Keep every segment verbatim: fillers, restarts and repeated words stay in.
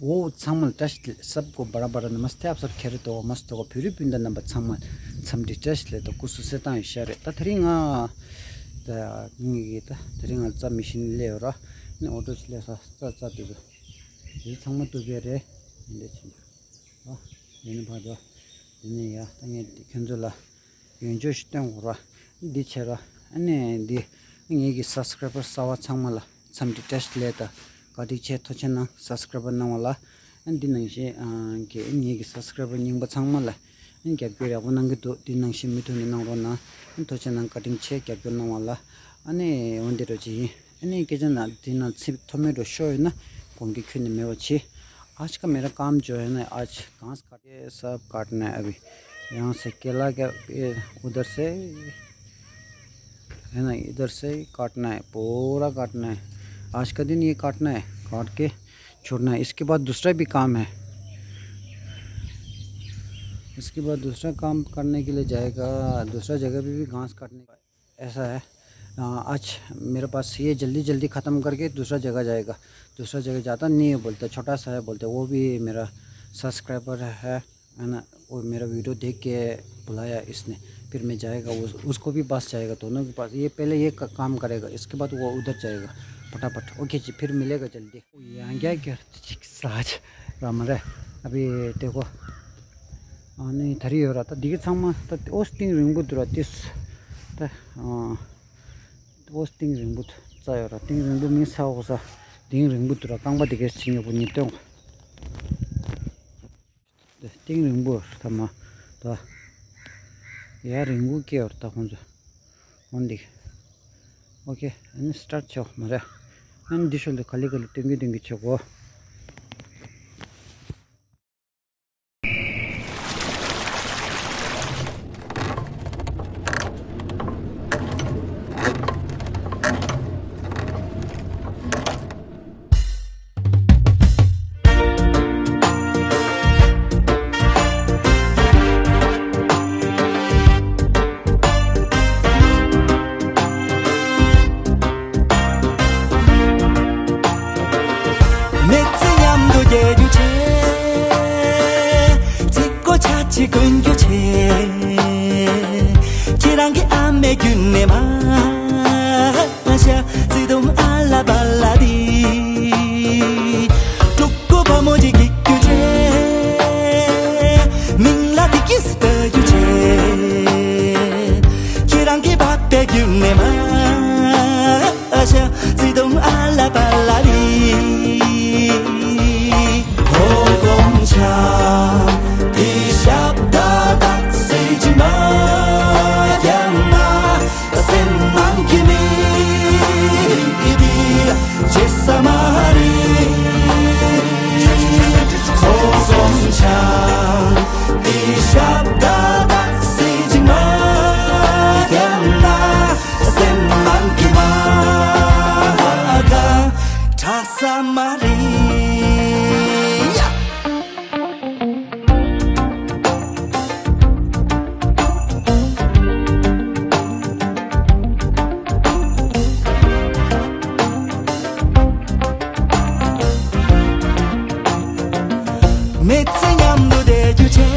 འོ་ཚང་མ་ལ་བཀྲ་ཤིས་བདེ་ལེགས། सबको बड़ा बड़ा नमस्ते, आप सब खैरियत होगा, मस्त होगा, पूरी पिंड नंबर ཚང་མ་འཚམས་འདྲི་བཀྲ་ཤིས་བདེ་ལེགས། སྐུ་གཟུགས་གསལ་ཐང་ཡོད་ཤག་རེད། ད་དེ་རིང་ང་ད་ངེད་ཀྱི་ད་དེ་རིང་ང་རྩྭ་མེ་ཤིན་སླེབས་ཡོད་ར། ནི་ཨོ་ཊོ་ཞིག་སླེབས་ས་རྩྭ་རྩྭ་དུས་དེ་ཚང་མ་ཐུག་པའི་རེད། འདི་འདྲ་ཕྱིན་ཨ། འདི་ནི་ཕར་འགྲོ། འདི་ནི་ཡ་ད་ངས་འདི་ཁྱོད་ཚོ་ལ་ཡོན་ཆབ་ཞིག་སྟོན་དགོས་ར། འདི་བྱས་ར། ཨ་ནི་འདི་ངེད་ཀྱི་སབ་སི་ཀ་རའི་བར་གསར་པ་ཚང་མ་ལ་འཚམས་འདྲི་བཀྲ་ཤིས་བདེ་ལེགས་དང་བཀའ་དྲིན་ཆེ། ཐུགས་རྗེ་གནང་། སབ་སི་ཀ་རའི་བར་གནང་བ་ལ། ཨ་འདི་ནང་བཞིན་ཨ་གི་ངེད་ཀྱི་སབ་སི་ཀ་རའི་བར་རྙིང་པ་ཚང་མ་ལ་ཨ་རྒྱབ་སྐྱོར་ཡག་པོ་གནང་གི་འདུག་འདི་ནང་བཞིན་མུ་མཐུད་ནས་གནང་རོགས་གནང་། ཨ་ཐུགས་རྗེ་གནང་། བཀའ་དྲིན་ཆེ། རྒྱབ་སྐྱོར་གནང་བ་ལ། ཨ་ནི་འོན་ཏེ་རོ་ཅི་ཡིན། ཨ་ནི་སྐད་ཆ་ན་དེ་ན་ཚིག་མཐོ་དམན་འགྲོ་ཤོར་ཡོད་ན་དགོངས་འགལ་ཁྱོན་ནས་མེད་པ་བྱེད། आज का मेरा काम जो है ना, आज घास काट, ये सब काटना है अभी। यहाँ से केला के, ये उधर से, है ना, इधर से ही काटना है, पूरा काटना है। आज का दिन ये काटना है, काट के छोड़ना है। इसके बाद दूसरा भी काम है, इसके बाद दूसरा काम करने के लिए जाएगा, दूसरा जगह पे भी घास काटने का। ऐसा है, अ, आज मेरे पास ये जल्दी जल्दी ख़त्म करके दूसरा जगह जाएगा। दूसरा जगह जाता नहीं है बोलते, छोटा सा है बोलते, वो भी मेरा सब्सक्राइबर है, है ना, वो मेरा वीडियो देख के बुलाया इसने। फिर मैं जाएगा, वो, उसको भी पास जाएगा, दोनों के पास। ये पहले ये क-, काम करेगा, इसके बाद वो उधर जाएगा फटाफट। ओके जी, फिर मिलेगा जल्दी। यहाँ क्या क्या साज राम रे। अभी देखो, ཨ་ནི་ད་རེས་ཡོད་ར། ད་འདི་གི་ཚང་མ་ད་ཨོ་སྟེང་རིང་པོ་འདུག་ར། ཏིས་ད་ཨ་ཨོ་སྟེང་རིང་པོ་རྩྭ་ཡོད་ར། སྟེང་རིང་པོ་མི་ས་འོག་ས་སྟེང་རིང་པོ་འདུག་ར། རྐང་པ་འདི་གས་ཕྱིན་ཡོད་པོ་ཉིད་སྟོན། ད་སྟེང་རིང་པོ་ད་མ་ད་ཡ་རིང་པོ་སྐྱེ་ཡོད་ར། ད་ཁོང་ཚོ་འོན་འདི་ཨོ་ཁེ། ཨ་ནི་སི་ཊར་ཊི་ཆོག་མ་ར། ཨ་ནི་འདི་ཤོད་ལ་ག་ལེ་ག་ལེ་སྟོན་གི་སྟོན་གི་ཆོག་གོ། མི་ཚེ་མཉམ་དུ་བསྐྱལ་རྒྱུ་བྱས། ཚིག་གོ་ཆ་ཆེ་གོན་རྒྱུ་བྱས། ཁྱེད་རང་གི་ཨ་མའི་རྒྱུད་ནས་མ་ཤ་བརྩེ་དུང་ཨ་ལ་པ་ལ་དི། ཕྲུ་གུ་བུ་མོ་ཅིག་སྐྱེ་རྒྱུ་བྱས། མིང་ལ་དི་ཀི་སི་བཏགས་རྒྱུ་བྱས། ཁྱེད་རང་གི་བ་པའི་རྒྱུད་ནས་མ་ཨ་ཤ་བརྩེ་དུང་ཨ་ལ་པ་ལ་རི། ཧོ་དགོང་ཆ་དེ་ཞབས་ད་དག་སེ་ཇི་མ་རྒྱ་ན་སེམས་ནང་གི་མི་དེ་ཇེ་ས་མ་རི། ཧོ་དགོང་ཆ་དེ་ཞབས་ད་དག་སེ་ཇི་མ་རྒྱ་ན་སེམས་ནང་གི་མ་ག་ཁྲ་ས་མ་རི། མི་ཚེ་མཉམ་དུ་བསྡད་རྒྱུ་བྱས།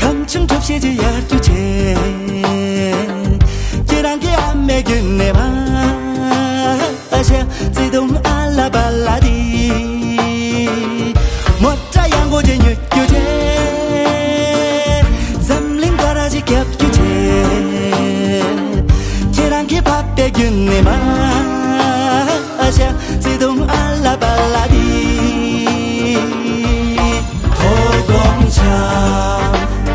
གང་བྱུང་གྲུབ་བྱེད་ཀྱི་ཡར་རྒྱུ་བྱས། ཁྱེད་རང་གི་ཨ་མའི་རྒྱུད་ནས་མ་ཨ་ཤ་བརྩེ་དུང་ཨ་ལ་པ་ལ་དི། མོ་ཊ་ཡང་གོ་ཅེ་ཉོ་རྒྱུ་བྱས། འཛམ་གླིང་ག་ར་ཅིག་རྒྱབ་རྒྱུ་བྱས། ཁྱེད་རང་གི་བ་པའི་རྒྱུད་ནས་མ་ཨ་ཤ་བརྩེ་དུང་ཨ་ལ་པ་ལ་དི། ཧོ་དགོང་ཆ་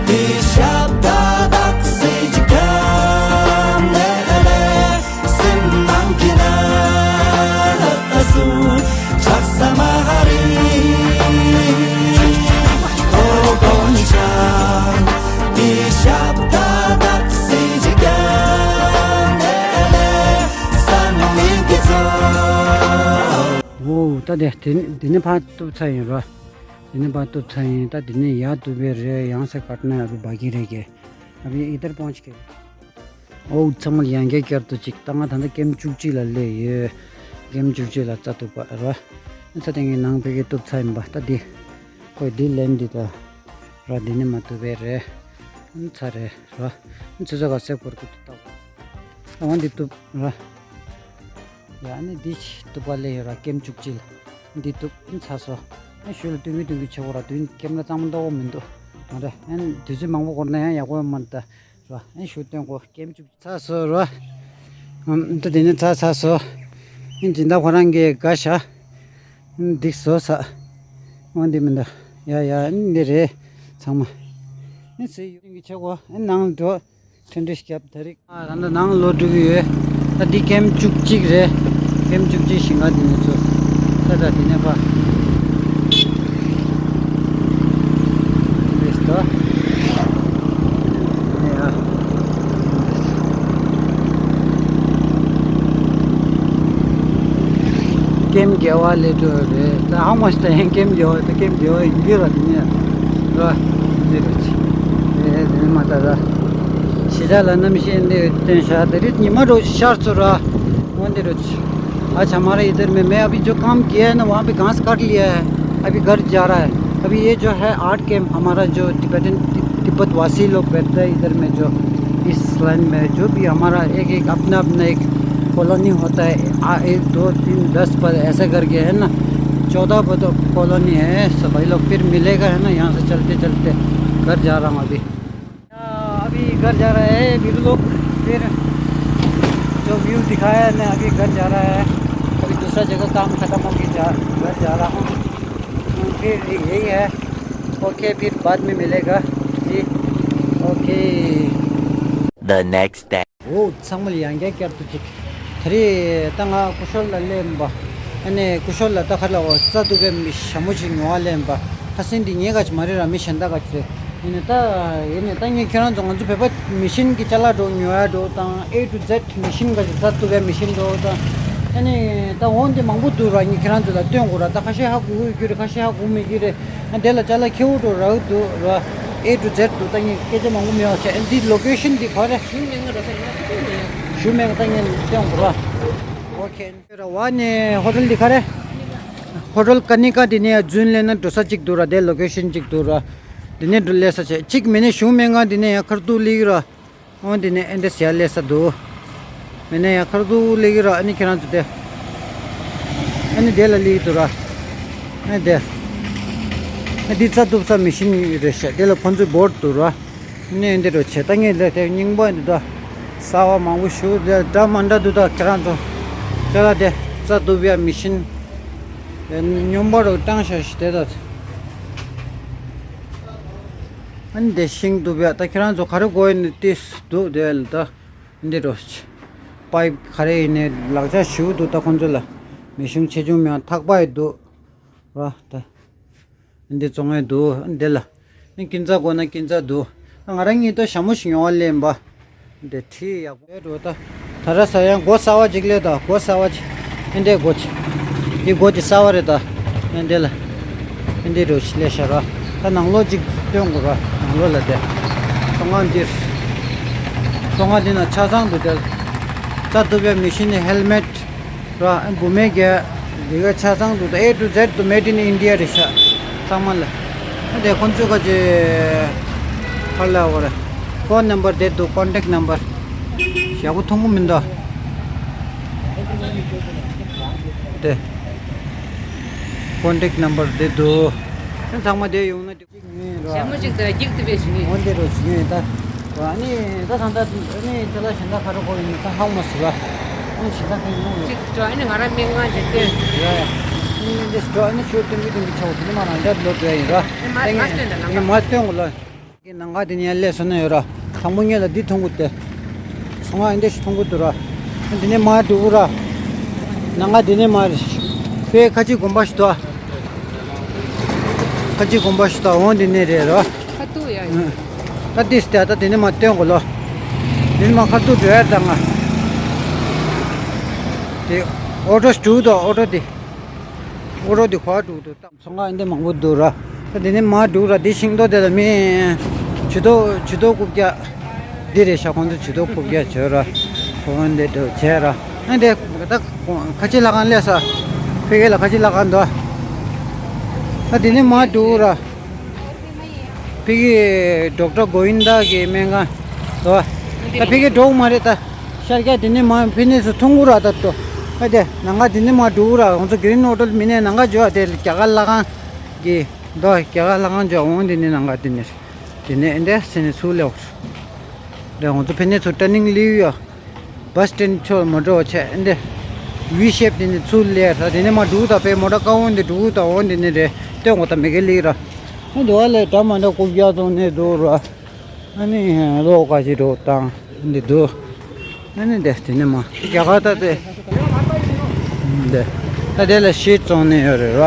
དེ་ཞབས་ད་དག་སེ་ཇི་ག་ནེ་ལེ། སེམས་ནང་གི་ན་སུ་ཆགས་ས་མ་ཧ་རི། ཁོ་དགོང་ཆ་དེ་ཞབས་ད་དག་སེ་ཇི་ག་ནེ་ལེ་སང་ནི་གི་ཚོ། འོ་ད་དེ་དེ་དེ་ནི་ཕར་གཏུབ་ཚར་ཡིན་རོ། དེ་ནི་ཕར་གཏུབ་ཚར་ཡིན། ད་དེ་ནི་ཡར་གཏུབ་པའི་རེད། ཡང་སེ་ཀ་ཊ་ན་ཨ་བི་བ་གི་རེད་གེ། ཨ་བི་ཨི་དར་པོང་ཆི་ཀེ། ཨོ་ཚང་མ་ཡང་བསྐྱར་བསྐྱར་དུ་ཅིག་ད་ང་ད་ལྟ་ཀེམ་བཅུ་གཅིག་ལ་སླེབས་ཡོད། ཀེམ་བཅུ་གཅིག་ལ་རྩྭ་གཏུབ་པ་ར། ཚ་དེ་ངའི་ནང་ཕ་གི་གཏུབ་ཚར་ཡིན་པ། ད་འདི་ཁོས་འདི་ལེན་འདི་ད་ར། འདི་ནི་མ་གཏུབ་པའི་རེད། ཚ་རེད་ར། ཚོད་ཚོད་ག་སེབ་སྐོར་གི་འདུག་ད། ད་འོ་འདི་གཏུབ་ར། ཡ་ནི་འདི་གཏུབ་པ་ལས་ཡོད་ར། ཀེམ་བཅུ་གཅིག་ལ་འདི་གཏུབ་ཚར་སོང་། ཨ་ཞུ་ལ་སྟོན་གི་སྟོན་གི་ཆེ་བོ་ར། དུས་ཀེམ་ར་གཙང་མ་མདོག་མི་འདུག་མ་རེད། ཨ་དུས་ཚོད་མང་པོ་འགོར་ན་ཡང་ཡག་པོ་མ་རེད་ད། ར། ཨེ་ཞུ་སྟོན་གོ། ཀེམ་བཅུ་ཚར་སོང་ར། ཨམ། ད་དེ་ནས་ཚར་ཚར་སོང་། ཨིན་སྦྱིན་བདག་ཁོ་རང་གིས་དགའ་ཤ། ཨིན་འགྲིག་སོང་ས། འོ་འདི་མི་འདུག་ཡ་ཡ། ཨིན་འདི་རེད། ཚང་མ། ཨིན་སེ་ཡོད་ཀྱི་ཆེ་གོ། ཨིན་ནང་འགྲོ། ཁྲིན་ཏྲི་སྐྱབས་ད་རིག་ཨ། ད་ནང་ལོག་འགྲོ་གི་ཡོད། ད་འདི་ཀེམ་བཅུ་གཅིག་རེད། ཀེམ་བཅུ་གཅིག་ཞིང་ཁ་འདི་ནས་ཚུར། ད་ད་དེ་ནས་ཕར། རེད་ད། ཀེམ་བརྒྱད་པ་སླེབས་འགྲོ་རེད། ད་ཧ་མ་ཤི་ད་ཡང་ཀེམ་བརྒྱད་པ། ད་ཀེམ་བརྒྱད་པ་ཡིན་གྱི་ར། དེ་ནས་ར། འདི་རུ་ཆི། རེད། དེ་ནས་མ་ད་ད། ཤེས་བྱ་ལ་རྣམ་ཤེས་འདི་བསྟན་ཤག་ད་རེས་ཉི་མ་འགྲོ་ཤར་ཚུར་ར། འོ་འདི་རུ་ཆི། आज हमारा इधर में, मैं अभी जो काम किया है ना, वहाँ पे घास काट लिया है। अभी घर जा रहा है। अभी ये जो है आर्ट कैंप, हमारा जो टिबेटन, ति-, तिब्बत वासी लोग बैठते हैं इधर में, जो इस लाइन में, जो भी हमारा एक, एक अपना, अपना एक कॉलोनी होता है, आ, एक, दो, तीन, दस पर ऐसे करके है ना, चौदह पर तो कॉलोनी है। सब भाई लोग फिर मिलेगा, है ना, यहाँ से चलते, चलते घर जा रहा हूँ अभी। अभी घर जा रहा है वीरू लोग। फिर जो व्यू दिखाया है ना, अभी घर जा रहा है। अभी दूसरा जगह काम खत्म होके जा, घर जा रहा हूँ। फिर यही है। ओके, फिर बाद में मिलेगा जी। Okay. The next day. འོ། ཚང་མ་ལ་ཡང་བསྐྱར་དུ་ཅིག་ད་རེས་ད་ང་སྐུ་ཞབས་ལ་སླེབས་པ། ཨ་ནི་སྐུ་ཞབས་ལ་ད་ག་ལ་འོ་རྩྭ་གཏུབ་པའི་མི་ཞྭ་མོ་ཅིག་ཉོ་བ་སླེབས་པ། ཁ་སང་འདི་ངའི་ག་ཅིག་མ་རེད་ར། མི་གཞན་དག་ག་ཅིག་རེད། ཡིན་ནའི་ད་ཡིན་ནའི་ད་ངས་ཁྱེད་རང་ཚོ་ང་ཚོ་བོད་པ་མི་ཤིན་གྱི་ཅ་ལག་འགྲོ་ཉོ་ཡ་འགྲོ་དང་། A to Z མི་ཤིན་ག་ཅིག་རྩྭ་གཏུབ་པའི་མི་ཤིན་འགྲོ་དང་། ཨ་ནི་ད་འོ་འདི་མང་པོ་འདུག་ར། ངས་ཁྱེད་རང་ཚོ་ལ་སྟོན་དགོས་ར། ད་ཁ་ཤས་ཧ་གོ་གི་ཡོད་ཀྱི་རེད། ཁ་ཤས་ཧ་གོ་མེད་ཀྱི་རེད། ཨ་དེ་ལ་ཅ་ལག་ཁེ་པོ་འགྲོ་རག་འདུག་ར། A to Z འདུག་ད་ངས་སྐད་ཆ་མང་པོ་མི་ཡོང་བྱས། ཨ་འདི་ལོ་ཀེ་ཤན་འདི་ག་རེ། ཞུ་མེད་ང་ར་ས་ང་ཚོ་ཡོད། ཞུ་མེད་ང་ད་ངས་སྟོན་དགོས་ར། ཨོ་ཁེ། ར་བ་ནས་ཧོ་ཊེལ་འདི་ག་རེ། ཧོ་ཊེལ་ཀ་ནི་ཀ་འདི་ནས་རྫུན་ལེན་ན་འགྲོ་ས་གཅིག་འདུག་ར། དེ་ལོ་ཀེ་ཤན་གཅིག་འདུག་ར། འདི་ནས་འགྲོ་སླེབས་ས་བྱས་གཅིག་མེད་ནས་ཞུ་མེད་ང་འདི་ནས་ཡང་ཁར་ཐུག་སླེབས་ཀྱི་ར། འོ་འདི་ནས་ཨེ་འདྲ་ཟེར་སླེབས་ས་འདུག་མེད་ནས་ཡང་ཁར་ཐུག་སླེབས་ཀྱི་ར། ཨ་ནི་ཁྱེད་རང་ཚོ་དེ། ཨ་ནི་དེ་ལ་སླེབས་ཀྱི་འདུག་ར། ཨ་དེ། ཨ་འདི་རྩྭ་གཏུབ་ས་མི་ཤིན་རེད་ཤག་དེ་ལ་ཁོང་ཚོའི་བོར་འདུག་ར། ནས་འདི་རུ་བྱས་ད་ངས་ལས་དེ་རྙིང་པ་འདི་དག་གསར་པ་མང་པོ་ཞིག་དེ་འདྲ་མ་འདྲ་འདུག་ད་ཁྱེད་རང་ཚོ་ཅ་ལག་དེ་རྩྭ་གཏུབ་ཡ་མི་ཤིན་སྨྱོན་པ་རུ་བཏང་བཞག་ཤི་དེ་དག་ཨ་ནི་དེ་ཤིང་གཏུབ་ཡ་ད་ཁྱེད་རང་ཚོ་ག་རེ་དགོས་ཡིན་ནི་ཏིས་འདུག་དེ་ལ་ད་འདི་རུ་བྱས་པའིབ་ག་རེ་ཡིན་ནི་ལག་ཆ་ཞིག་འདུག་ད་ཁོང་ཚོ་ལ་མི་ཤིན་ཆེ་ཆུང་མེད་ཐག་པ་ཡི་འདུག་ར་ད། འདི་བཙོང་ཡས་འདུག་འདི་ལ། ནི་ཀིན་ཙ་དགོས་ན་ཀིན་ཙ་འདུག་ང་རང་ཉིད་དུ་ཞྭ་མོ་ཞིག་ཉོ་བ་ལེན་པ། འདི་ཁྲིད་ཡག་པོ་རེད་འགྲོ་ད། ད་ར་ས་ཡང་སྒོ་གསར་བ་ཅིག་ལས་ད་སྒོ་གསར་བ་ཅིག་ཨེ་འདྲའི་སྒོ་ཅིག་འདི་སྒོ་འདི་གསར་བ་རེད་ད། ཨེ་འདྲ་ལ། ཨེ་འདྲའི་རོ་ཞིག་ལས་ཤ་ར། ད་ནང་ལོགས་ཅིག་སྟོན་དགོས་ར། ནང་ལོགས་ལ་དེ། ཚོང་ཁང་འདིར། ཚོང་ཁང་འདི་ན་ཆ་ཚང་འདུག་དེ། རྩྭ་གཏུབ་པའི་མི་ཤིན་ནི་ཧེལ་མེད། ར། བུད་མེད་ཀྱི་ལས་ཀ་ཆ་ཚང་འདུག་ད་A to Z དུ་made in India རེད་ཤག་ཚང་མ་ལ། ཨ་དེ་ཁོང་ཚོས་ཁ་ཅིག་ཕར་ལ་བར་ཕོན་ནམ་བར་དེ་འདུག་ཀོན་ཊེག་ནམ་བར་ཡག་པོ་མཐོང་གི་མི་འདུག་དེ་ཀོན་ཊེག་ནམ་བར་དེ་འདུག་ཚང་མ་དེ་ཡོང་ན། ཞྭ་མོ་ཅིག་དང་འགྱིག་དེ་བས་ཞིག་ནི། འོན་ཏེ་རོ་ཞིག་ནི་ད། ཨ་ནི་ད་ད་ད་ཨ་ནི་ཅ་ལག་གཞན་དག་ག་རེ་དགོས་ཡིན་ད་ཧ་གོ་མ་སོང་ལ། ཨ་ནི་གཞན་དག་གི་ཡོང་ཡོད། ཅིག་སྤྲོ་ཨ་ནི་ང་རང་མིག་ངང་ཅིག་སྟོན། ཡ་ཡ། ཨ་ནི་འདི་སྤྲོ་ཨ་ནི་ཆུ་སྟོན་གི་སྟོན་གི་ཆའོ་དེ་ནི་མ་རང་འདྲ་ལོ་བྲོས་ཡིན་ར། ཨ་ནི་མ་ད་མ་ངས་སྟོན་ད་ལ་ངས་མ་སྟོན་གོ་ལ། ནང་ག་དེ་ནི་ཡར་སླེབས་སོང་ན་ཡོད་ར། དང་པོ་ངས་ལ་འདི་མཐོང་གི་འདུག་ཚོང་ཁང་འདི་ཞིག་མཐོང་གི་འདུག་ར། འདི་ནས་མར་འགྲོ་གི་ར། ནང་ག་འདི་ནས་མར། དཔེ་ཁ་ཆེ་དགོན་པ་ཞིག་འདུག་ཁ་ཆེ་དགོན་པ་ཞིག་འདུག་འོང་འདི་ནས་རེད་ར། ཁ་ཐུག་ཡ་ཡིན། ད་འདི་སྟེ་ད་འདི་ནས་མར་སྟོན་གོ་ལོ། འདི་ནས་མར་ཁ་ཐུག་འགྲོ་ཡ་ད་ང་། དེ་ཨོ་ཊོ་ཞིག་འགྲོ་གི་འདུག་ཨོ་ཊོ་དེ། ཨོ་ཊོ་དེ་ཁོ་འགྲོ་གི་འདུག་ད། ཚོང་ཁང་འདི་མང་པོ་འདུག་ར། ད་དེ་ནས་མར་འགྲོ་ར། འདི་ཤིང་ཏོག་དེ་ལ་མི་ཇུས་གཏོགས་ཇུས་གཏོགས་རྐུབ་བཀྱག་འདི་རེད་ཤག་ཁོང་ཚོ་ཇུས་གཏོགས་རྐུབ་བཀྱག་བྱོས་ར། ཁོང་འདི་འགྲོ་བྱས་ར། ཨ་འདི་ད་ཁ་ཆེ་ལྷ་ཁང་སླེབས་ས། ཕ་གི་ལ་ཁ་ཆེ་ལྷ་ཁང་འདུག་ད་དེ་ནས་མར་འགྲོ་ར། ཕ་གི་ཌོག་ཊར་གོ་བིན་དཱ་གི་སྨན་ཁང་། ད་ཕ་གི་འགྲོ་མ་རེད་ད། ཤར་རྒྱག་དེ་ནས་མར་ཕི་ནས་སུ་ཐུང་གུ་ར་ད་ཏོ། ཨ་དེ་ནང་ག་དེ་ནས་མར་འགྲོ་ར། ང་ཚོ་གི་རིན་ཧོ་ཊེལ་མི་ནས་ནང་ག་འཇོག་དེ་རྒྱ་གར་ལྷ་ཁང་གི། ད་རྒྱ་གར་ལྷ་ཁང་འཇོག་འོང་དེ་ནས་ནང་ག་དེ་ནས། དེ་ནས་ཨེ་འདྲ་སེ་ནས་ཚུར་སླེབས། རེད། ང་ཚོ་ཕི་ནས་ཚུར་ཊར་ནིང་ལིའུ་ཡོད། བྷ་སི་སི་ཊེན་ཌི་ཚུར་མ་འགྲོ་བ་བྱས་ཨེ་འདྲ། ཝི་ཤེབ་དེ་ནས་ཚུར་སླེབས་ད། དེ་ནས་མར་འགྲོ་ད། པའི་མོ་ཊ་ཀ་འོང་དེ་འགྲོ་ད། འོང་དེ་ནས་རེད། སྟོན་གོ་ད་མི་གེ་ལིག་ར། ཨེ་འདི་བ་ལས་འདྲ་མ་འདྲ་རྐུབ་བཀྱག་བཙོང་ནས་འདུག་ར། ཨ་ནི་ལོ་ཁ་ཤས་འགྲོ་བཏང་འདི་འདུག་ཨ་ནི་འདི་དེ་ནས་མ་རྒྱ་གར་ད་དེ། འདི་ད་དེ་ལ་ཤིད་བཙོང་ནས་ཡོད་རེད་ར།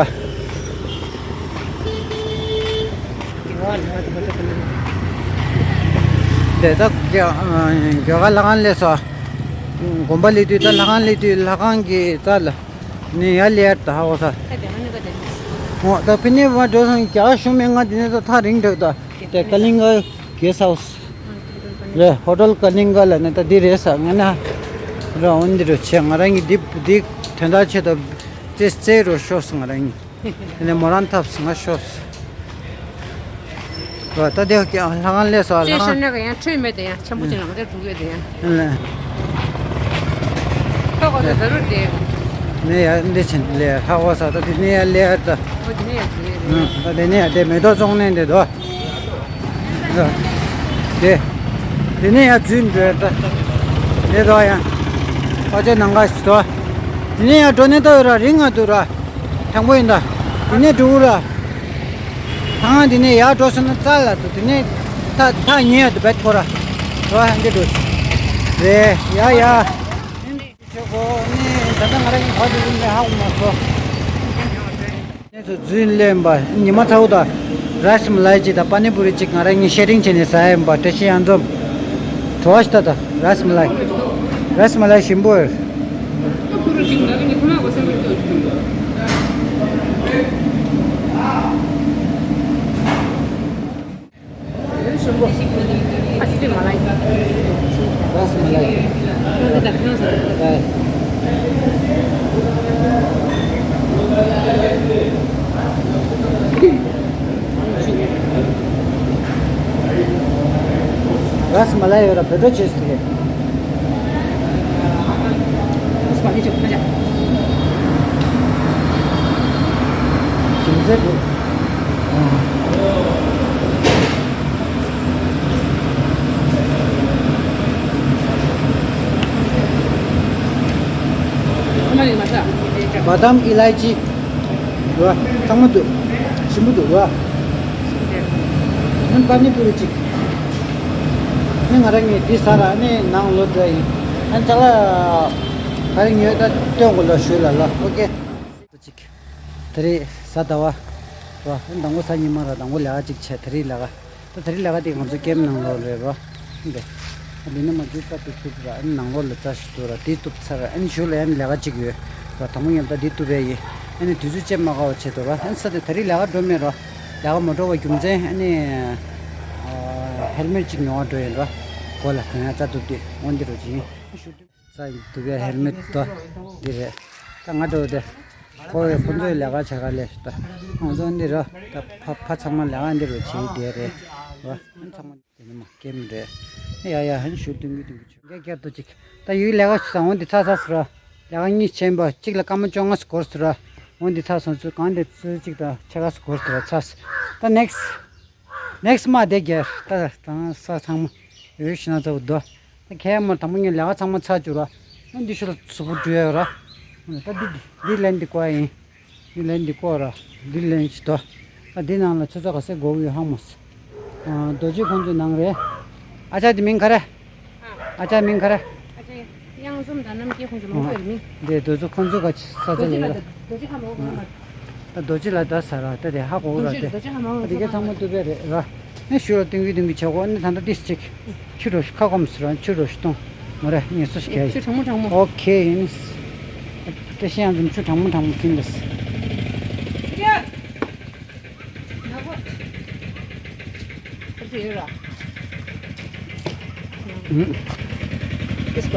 འདི་ད་རྒྱ་རྒྱ་གར་ལྷ་ཁང་སླེབས་སོང་། དགོན་པ་སླེབས་དུས་ད་ལྷ་ཁང་སླེབས་དུས་ལྷ་ཁང་གི་རྩ་ལ་ནས་ཡར་སླེབས་ད་ཧ་གོ་ས། འོ་ད་ཕི་ནས་མར་འགྲོ་སོང་། རྒྱ་གར་གཞུང་མི་ང་དེ་ནས་ད་ཐག་རིང་འདུག་ད་དེ་ཀ་ལིང་ག་གེ་སི་ཊི་ཧའུ་སི། རེད། ཧོ་ཊེལ་ཀ་ལིང་ག་ལ་ནི་ད་འདི་རེད་ས། ང་ན་ར་འོན་འདི་རུ་ཆེ། ང་རང་གི་འདི་འདི་དོན་དག་ཆེད་དུ་རྩེ་རྩེ་རུ་ཤོག་སོང་ང་རང་གི། དེ་ནས་མོ་རང་ཐབས་སོང་ང་ཤོག་སོང་། ར་ད་དེ་ཀྱང་ལྷ་ཁང་སླེབས་སོང་། ལྷ་ཁང་ཤར་ན་ག་ཡང་ཁྲོད་མེད་དེ་ཡང་འཆམ་པོ་ཅིག་ལངས་དེར་འགྲོ་གི་ཡོད་དེ་ཡང་། ཨ་ལ། ཁ་གོ་ད་ཟ་རུ་དེ། ནས་ཡ་འདི་ཕྱིན་ལས་ཧ་གོ་ས། ད་དེ་ནས་ཡ་ལས་ད། འོ་དེ་ནས་ཡ་དེ་རེད། ད་དེ་ནས་ཡ་དེ་མེ་ཏོག་བཙོང་ནས་འདི་དོ། དེ། དེ་ནས་ཡ་རྫུན་འགྲོ་ད། དེ་དོ་ཡ། ཨ་ཅེ་ནང་ག་ཞིག་དོ། དེ་ནས་ཡ་འགྲོ་ནས་ད་ཡོད་ར། རིང་ང་འདུག་ར། དྲང་པོ་ཡིན་ད། དེ་ནས་འགྲོ་གི་ར། ཐང་དེ་ནས་ཡར་འགྲོ་སོང་ན་རྩ་ལ་འདུག་དེ་ནས་ཐག་ཐག་ཉེ་ཡ་འདུག་བེད་ཁོ་ར། ར་འདི་འགྲོ་ཞིག་རེད་ཡ་ཡ། ཆོག་གོ་ནི་ད་ལྟ་ང་རང་གི་བར་དུ་ཡིན་ནས་ཧ་གོ་མ་སོང་། ནས་ཚོ་རྫུན་ལེན་པ་ཉི་མ་ཚ་བོ་དང་། རཱས་མ་ལའི་གཅིག་དང་པ་ནི་པུ་རི་གཅིག་ང་རང་གཉིས་ཤེ་རིང་བྱས་ནས་ཟ་ཡ་ཡིན་པ། བཀྲ་ཤིས་གཡང་འཛོམས། བྲོ་བ་ཞིག་ད་ད། རཱས་མ་ལའི། རཱས་མ་ལའི་ཞིམ་པོ་ཡོད། རཱས་མ་ལའི། རཱས་མ་ལའི་ཡོད་ར། བོད་འགྲོ་བྱེད་སྲིད་རེད། ཞིམ་ཟས་འདུག་བ་དམ་ཨི་ལའི་ཅི། འདུག་བ། ཚང་མ་འདུག་ཞིམ་པོ་འདུག་བ། ཨ་ནི་པ་ནི་པུ་རི་གཅིག་ཨ་ནི་ང་རང་གཉིས་འདི་ཟ་ར། ཨ་ནི་ནང་ལོག་འགྲོ་ཡིན། ཨ་ནི་ཅ་ལག་ག་རེ་ཉོས་ད་སྟོན་དགོས་ལ་ཞུས་ལ་ལ། ཨོ་ཀེ། ཅིག་དེ་རིང་གཟའ་ཟླ་བ། ར། དང་པོ་གཟའ་ཉི་མ་ར། དང་པོ་ལས་ཀ་ཅིག་བྱས། དེ་རིང་ལས་ཀ་ད་དེ་རིང་ལས་ཀ་དེ་ང་ཚོ་ཀེམ་ནང་ལོགས་རེད་རོ། འདི། ཨ་འདི་ནི་མ་འདི་ལྟ་དུ་ཐུབ་ར། ཨ་ནི་ནང་ལོགས་ལ་རྩྭ་ཞིག་འདུག་ར། དེ་གཏུབ་ཚར་ར། ཨ་ནི་གཞུག་ལ་ཨ་ནི་ལས་ཀ་ཅིག་ཡོད་ར། དང་པོ་ཉམས་ད་འདི་གཏུབ་པ་ཡིན། ཨ་ནི་དུས་ཚོད་ཅེས་མ་ཁ་བ་བྱེད་དོ་ར། ཨ་ནི་ས་དེ་དེ་རིང་ལས་ཀ་འགྲོ་མེད་རོ། ལས་ཀ་མ་འགྲོ་བ་རྒྱུ་མཚན་ཨ་ནི། ཨ་ཧེལ་མེད་ཅིག་ཉོ་བ་འགྲོ་ཡིན་རོ། མགོ་ལ་གོན་ཡ་རྩྭ་གཏུབ་དུས་འོན་འདི་རོ་ཅིག་ཡིན། རྩྭ་གཏུབ་ཡ་ཧེལ་མེད་དོ། འདི་རེད། ད་ང་འགྲོ་དེ། ཁོ་བས་ཁོ་ཚོའི་ལས་ཀ་བྱ་ག་ལས་ད། ང་ཚོ་འདི་ར། ད་ཕ་ཕ་ཚང་མ་ལས་ཀ་འདི་རུ་བྱེད་བསྡད་རེད་བ། ཚང་མ་དེ་ནི་མ་ཀེམ་རེད། ཡ་ཡ་ཧན་ཞུ་ཏུང་གི་ཏུང་གི་ཆུ་རྒྱ་རྒྱ་ཏུ་ཅིག་ད་ཡུལ་ལས་ཀ་ཞིག་སང་འོང་འདི་ཚ་ཚ་སུ་ར། ལས་ཀ་གཉིས་ཆེན་པོ་གཅིག་ལ་སྐར་མ་བཅོ་ལྔ་སུ་འགོར་སུ་ར། འོང་འདི་ཚ་སོང་ཚུལ་གང་དེ་ཚུལ་གཅིག་དང་ཕྱེད་ཀ་སུ་འགོར་སུ་ར་ཚ་སུ། ད་next next མ་དེ་རྒྱལ་ད་དང་ས་ཚང་མ་ཡོད་ཤི་ན་ཚ་བུ་དོ། ད་ཁྱེད་མ་དང་པོ་ངས་ལས་ཀ་ཚང་མ་ཚར་བཅུག་ར། ཨ་འདི་ཤུ་ལ་གཟུགས་པོ་འགྲོ་ཡ་ར། ད་འདི་འདི་ལན་འདི་བཀོག་ཡིན། འདི་ལན་འདི་བཀོག་ར། འདི་ལན་ཅི་དོ། ད་འདི་ནང་ལ་ཆུ་ཚོད་ག་ཚོད་འགོར་གི་ཡོད་ཧ་མོ་སི། རྡོ་རྗེ་ཁོང་ཚོའི་ནང་རེད། ཨ་ཅག་འདི་མིང་ག་རེ། ཨ་ཅག་མིང་ག་རེ། ཨ་ཅག་གཡང་འཛོམས་དང་རྣམ་རྒྱལ་ཁོང་ཚོ་མང་པོ་ཡོད་རེད་མིང་། འདི་རྡོ་རྗེ་ཁོང་ཚོ་ག་ས་ཆ་ལ་ཡོད་ར། རྡོ་རྗེ་ཁ་མང་པོ་ཡོད་ར། ད་རྡོ་རྗེ་ལ་ད་ཟ་ར་ད་དེ་ཧ་གོ་ར་དེ། རྡོ་རྗེ་ཁ་མང་པོ་ཡོད་ར། དེ་ག་ཚང་མ་བཏུབ་པས་རེད་ར། ཨེ་ཞུ་རོ་ཏིང་གི་ཏིང་གི་བྱེད་གོ་ནི་ད་ལྟ་ཏིས་ཅིག་ཆུ་རོ་ཤུ་ཁ་སྐོམ་སུ་ར་ཆུ་རོ་ཤུ་གཏོང་། མོ་ར་ངལ་གསོ་ཞིག་ཨེ་ཆུ་གྲང་མོ་གྲང་མོ། ཨོ་ཁེ་ཡིན། ཏེ་ཤི་ཡང་ཙམ་ཆུ་གྲང་མོ་གྲང་མོ་ཕིན་ལས། ཡ། ན་གོ། ཁོ་ཚོ་ཡོད་ར། ཨུམ། ཨིས་པ།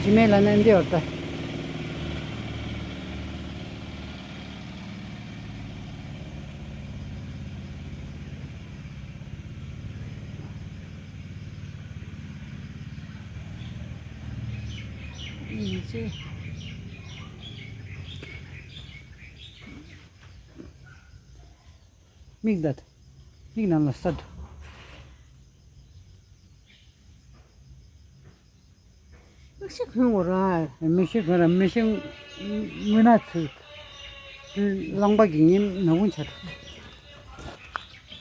ཅི་མེད་ལ་ནན་དེ་བར་ད། མིག་ད། མིག་ནང་ལ་ས་འདུག་མིག་ཤེལ་གོན་དགོས་ར། མིག་ཤེལ་གོན་ར། མིག་ཤེལ་དངོས་གནས་ཚིག་རླངས་པ་གི་ངའི་ནག་ཁུང་ཆགས་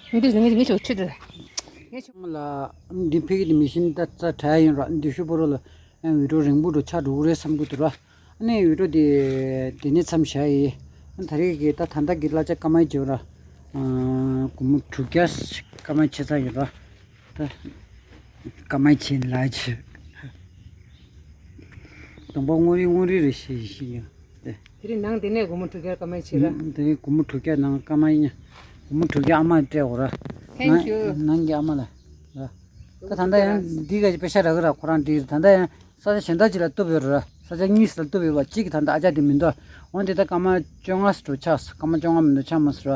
འདུག་འདི་ངས་ངས་ཆོག་ཆུ་དེ། ངས་ཆོག་ལ། འདི་ཕ་གི་དེ་མི་ཤེས་ད་རྩ་དྲག་ཡིན་ར། འདི་ཤུ་པོ་རོ་ལ་ཨ་བི་ཌིའོ་རིང་པོ་འགྲོ་ཆགས་འགྲོ་གི་རེད་བསམ་གི་འདུག་ར། ཨ་ནི་བི་ཌིའོ་དེ་དེ་ནས་མཚམས་བཞག་ཡིན། ད་རེས་ཀྱི་ད་ད་ལྟ་གི་གླ་ཆ་སྐར་མ་བརྒྱད་ར། སྒོར་མོ་དྲུག་བརྒྱ་སྐར་མ་ཆ་ཚང་ཡོད་ར། ད་སྐར་མ་ཆེན་ལ་ཆེ། གདོང་པ་སྔོ་རིལ་སྔོ་རིལ་རེ་ཞིག་ཡིན་ཤི་ཡོད། དེ་རིང་ནང་དེ་ནས་སྒོར་མོ་དྲུག་བརྒྱ་སྐར་མ་ཆེ་ར། དེ་རིང་སྒོར་མོ་དྲུག་བརྒྱ་ནང་སྐར་མ་ཡིན། སྒོར་མོ་དྲུག་བརྒྱ་ཨ་མ་སྤྲད་འོ་ར། Thank you. ནང་གི་ཨ་མ་ལ་ར། ད་ད་ལྟ་ཡང་འདི་ག་ཅིག་པེ་ཤ་རག་གི་ར། ཁོ་རང་འདི་ད་ལྟ་ཡང་ས་ཆ་གཞན་དག་ཅིག་ལ་གཏུབ་ཡོད་ར། ས་ཆ་གཉིས་ལ་གཏུབ་ཡོད་པ་གཅིག་གི་ད་ལྟ་ཨ་ཅག་དེ་མི་འདུག་འོན་ཏེ་ད་སྐར་མ་བཅོ་ལྔ་ཙམ་ཆགས། སྐར་མ་བཅོ་ལྔ་མི་འདུག་ཆགས་མ་སོང་ར།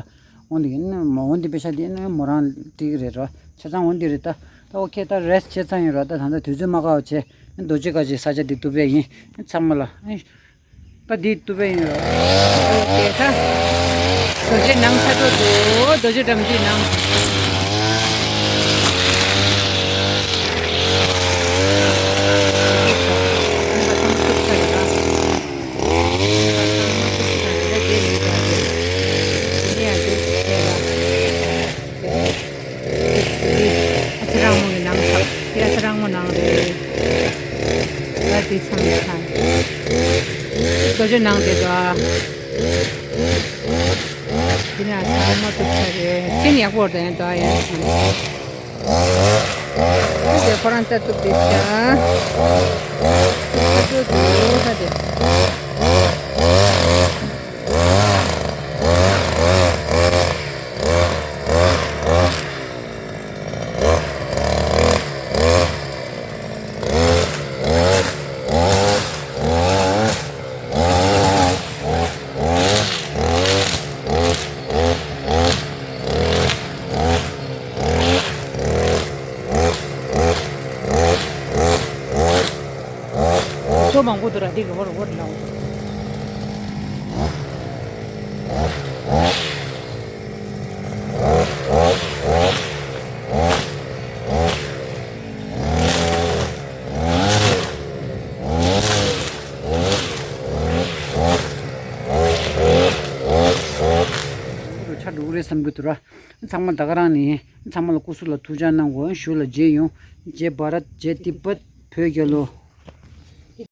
འོན་ཏེ་ཡིན་ན་མ་འོན་ཏེ་པེ་ཤ་དེ་ཡིན་ན་མོ་རང་སྤྲད་ཀྱི་རེད་ར། ཆ་ཚང་འོན་ཏེ་རེད། ད་ད་ཨོ་ཁེ་ད་རེ་སི་ཊི་བྱས་ཚར་ཡིན་ར། ད་ད་ལྟ་དུས་ཚོད་མ་ཁག་པ་བྱས། རྡོ་རྗེ་ག་ཅིག་ས་ཆ་དེ་གཏུབ་པ་ཡིན། ཚང་མ་ལ། ད་འདི་གཏུབ་པ་ཡིན་ར། ཨོ་དེ་ད། རྡོ་རྗེ་ནང་ཚ་དྲོད་འདུག་རྡོ་རྗེ་འགྲམ་གྱི་ནང་། ཨ་ཚ་རང་མོ་གི་ནང་ཚ། དེ་ཨ་ཚ་རང་མོ་ནང་རེད། ད་དེ་ཚང་མ་ཚ། རྡོ་རྗེ་ནང་དེ་དོ། དེ་ནས་ཚང་མ་ཐུག་ཚར་རེད། ཕྱིན་ཡག་པོ་རེད་དོ་ཡ། དེ་ཁོ་རང་ལྟ་ཐུབ་དེ་ཤ། ལྟ་ཐུབ་དེ་ཁ་དེ། ཚོ་མང་པོ་འདུག་ར། འདི་གི་བོར་བོར་ལ། ཆ་འགྲོ་གི་རེད་བསམ་གྱི་འདུག་ར། ཚང་མ་ད་ག་རང་ནས་ཚང་མ་ལ་སྐུ་གཟུགས་ལ་ཐུགས་ཅག་གནང་དགོས། ཞུ་ལ་རྗེས་ཡོང་། ཇེ་བྷ་རད་ཇེ་ཏི་བྷད། བོད་རྒྱལ་ལོ།